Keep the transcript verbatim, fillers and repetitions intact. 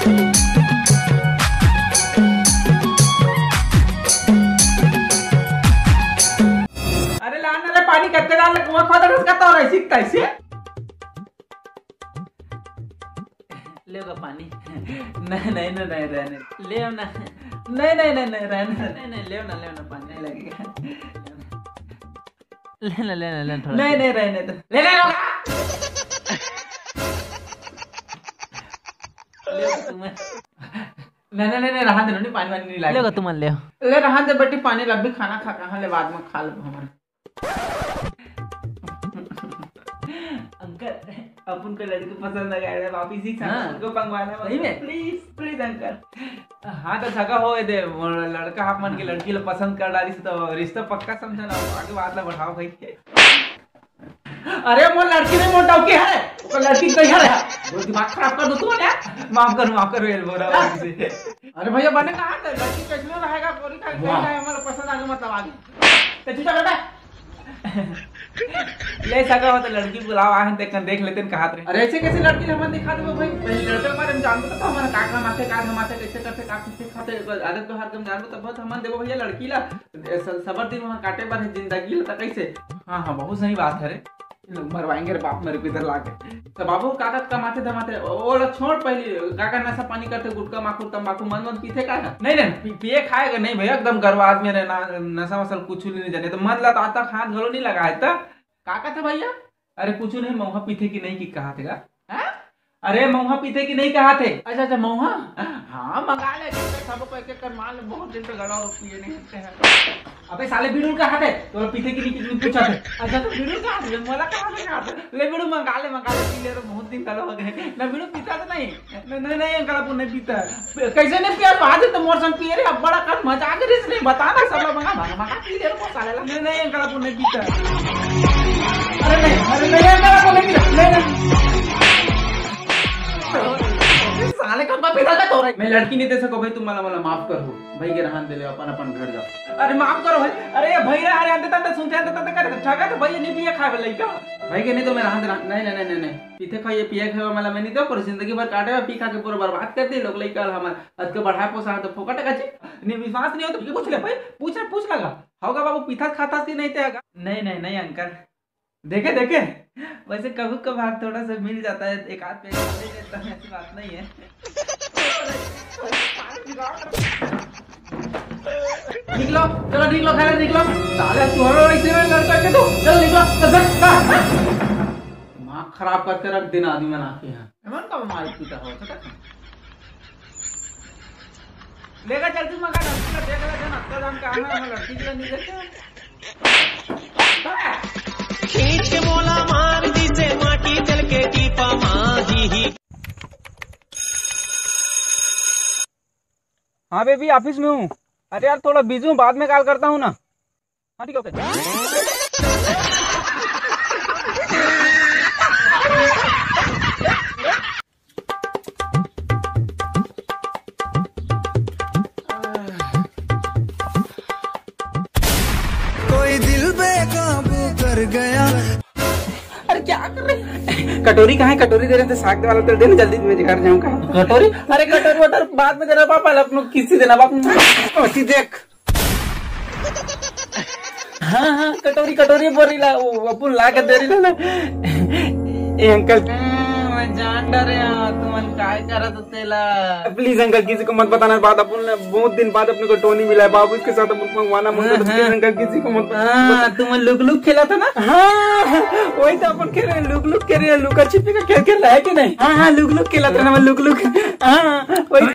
अरे ला ना रे पानी, कत्ते डाल ले कुआं खोदा रस का तो रही सीखता इसे। ले का पानी। नहीं, नहीं, नहीं, नहीं, रहने। ले ना। नहीं, नहीं, नहीं, नहीं, रहने। नहीं, नहीं, ले ना, ले ना, पानी नहीं लगेगा। ले ना, ले ना, ले ना, थोड़ा नहीं, सा। नहीं, रहने दो। ले ना, लोगा। ले तुम। नहीं, नहीं, नहीं, नहीं, रहने दो, नहीं, पानी वानी नहीं ले लगेगा। तुम ले। ले रहने दे बेटी, पानी लब्बी खाना खा कहाँ ले, बाद में खा लो हमारे। अंकल, अपन को लड़की पसंद आ गया है, वापिस ही खाना हाँ। उनको मंगवाना है, सही में? Please, please uncle. हाँ, तो सगा हो दे, वो लड़का आप मन के लड़की ला पसंद कर डाली से, तो रिश्ता पक्का समझा ना, आगे बात ला बढ़ाओ भाई। अरे, वो लड़की नहीं, मोटा के है, वो लड़की कहीं है, वो दिमाग खराब कर दो तुम यार। माफ करो, माफ करो, ये बोल रहा हूँ से। अरे भैया, बने कहाँ थे? लड़की कैसे रहेगा, कोरी का वाह। कहीं है, मतलब पसंद आ गया, मतलब आ गई। तो चुपचाप बैठा। ले सका हो तो लड़की बुलाओ, आहन देख, देख लेते हैं, कहाँ थे। अरे ऐसे कैसे लड़की हमन दिखा देबो भाई? पहले लड़का के बारे में जानबो तो हमन का काम आथे, का हम आथे, कैसे करथे, का पीथे खाथे, आदत व्यवहार के हम जानबो तब तो हमन देबो भैया लड़की ला। ए, स-, सबर दिन वहाँ काटे बर है जिंदगी ला, तो कैसे? हाँ, हाँ, बहुत सही बात है रे। ये लोग मरवाएंगे रे बाप, मेरे को इधर लाके। तो बाबू, काका कमाथे धमाथे, ओ, ओला छोड़ पहली, काका नशा पानी करथे, गुटखा, माखुर, तंबाकू, मन, मन पीथे काका? नहीं, नहीं, पी-, पिए खाएगा नहीं भैया, एकदम गरवा आदमी है, ना, नशा वशा कुछ नहीं जाने, तो मन ला तो आज तक हाथ घलो नहीं लगा है, तो का कहते भैया? अरे कुछ नहीं, महुआ पीथे कि नहीं कि कहा थे का? हाँ? अरे महुआ पीथे कि नहीं कहा थे? अच्छा, अच्छा, महुआ? हाँ, मंगा ले, जब तक सबको एक एक कर मार ले, बहुत दिन से गला और पिए नहीं होते हैं। अबे साले बीड़ू कहा थे? तो पीथे कि नहीं कि पूछा थे? अच्छा, तो बीड़ू कहा थे? मोला कहा से कहा थे? ले बीड़ू मंगा ले, मंगा ले, पी ले, तो बहुत दिन गला हो गए। ना बीड़ू पीता तो नहीं। नहीं, नहीं, नहीं, अंकल, अपन नहीं पीता। कैसे नहीं पिया? आज तो मोर संग पिए रे, अब बड़ा कर मजाक रे, इसने बता ना, सब लोग मंगा, मंगा, मंगा पी ले रे, वो साले ला। नहीं, नहीं, अंकल, अपन नहीं पीता। अरे नहीं, अरे नहीं, अंकल, अपन नहीं पीता। नहीं, नहीं। साले कब का पीता था तोरा? मैं लड़की नहीं दे सको भाई, तुम मला, मला माफ कर हो। भाई के रहन दे ले, अपन, अपन घर जाओ। अरे माफ करो भाई। अरे ये भैया, अरे अंदर तक सुनते, अंदर तक करे, ठगा तो भैया नहीं पिया खाए वाला लइका। भाई के नहीं तो मैं रहन दे, नहीं, नहीं, नहीं, नहीं, नहीं। पीथे खाइए, पिए खाए वाला मैं नहीं तो, पूरी जिंदगी भर काटे हुए, पी खा के पूरा बर्बाद कर दे लोग लइका हमार। आज के बढ़ाए पोसा तो फोकट का जी। नहीं विश्वास नहीं हो तो ये पूछ ले भाई, पूछ, पूछ लगा। होगा बाबू, पीथा खाता सी नहीं थे। नहीं, नहीं, नहीं अंकल। देखे, देखे, वैसे कभी कभार थोड़ा सा मिल जाता है, एक आध पैसा दे देता है, ऐसी बात नहीं है। निकलो, चलो निकलो, घर निकलो। साले तू हर इसी में लड़का के तो, चल निकलो, चल, चल, चल। दिमाग खराब करके रख दिन आदमी बना के यहाँ। एमन का मार पीटा हो, पता है? लेगा जल्दी मगा, लड़की का देख ले, जन अत्ता जान का आना है, लड़की के लिए नहीं देते। खींच के मोला मार दीसे माटी जल के टीपा माही। हाँ बेबी, ऑफिस में हूँ। अरे यार, थोड़ा बिजी हूँ, बाद में कॉल करता हूँ ना। हाँ, ठीक है, ओके। कोई दिल बेकाबू कर गया। अरे क्या कर रहे हैं? कटोरी कहाँ है? कटोरी दे रहे थे, साग वाला, तो दे ना जल्दी, मैं घर जाऊंगा। कटोरी? अरे कटोरी वटोरी बाद में देना पापा, अपनों किसी देना बाप। असी देख। हाँ, हाँ, कटोरी, कटोरी बोल रही ला, वो अपन ला के दे रही ला ना। ए अंकल। हाँ, मैं जान डरे हूँ, तुमन काय करत हो तेला। प्लीज अंकल, किसी को मत बताना, बाद अपन ने बहुत दिन बाद अपने को टोनी मिला है, बाबू इसके साथ अपन मंगवाना मन करता है, हाँ, प्लीज हाँ। अंकल, किसी को मत बताना। हाँ, तुमन लुक लुक खेला था ना? हाँ, वही तो अपन खेल रहे हैं, लुक लुक खेल रहे हैं, लुका छिपी का खेल खेल रहा है कि नहीं? हाँ, हाँ, लुक लुक खेला था ना, मैं लुक लुक। हाँ, वही।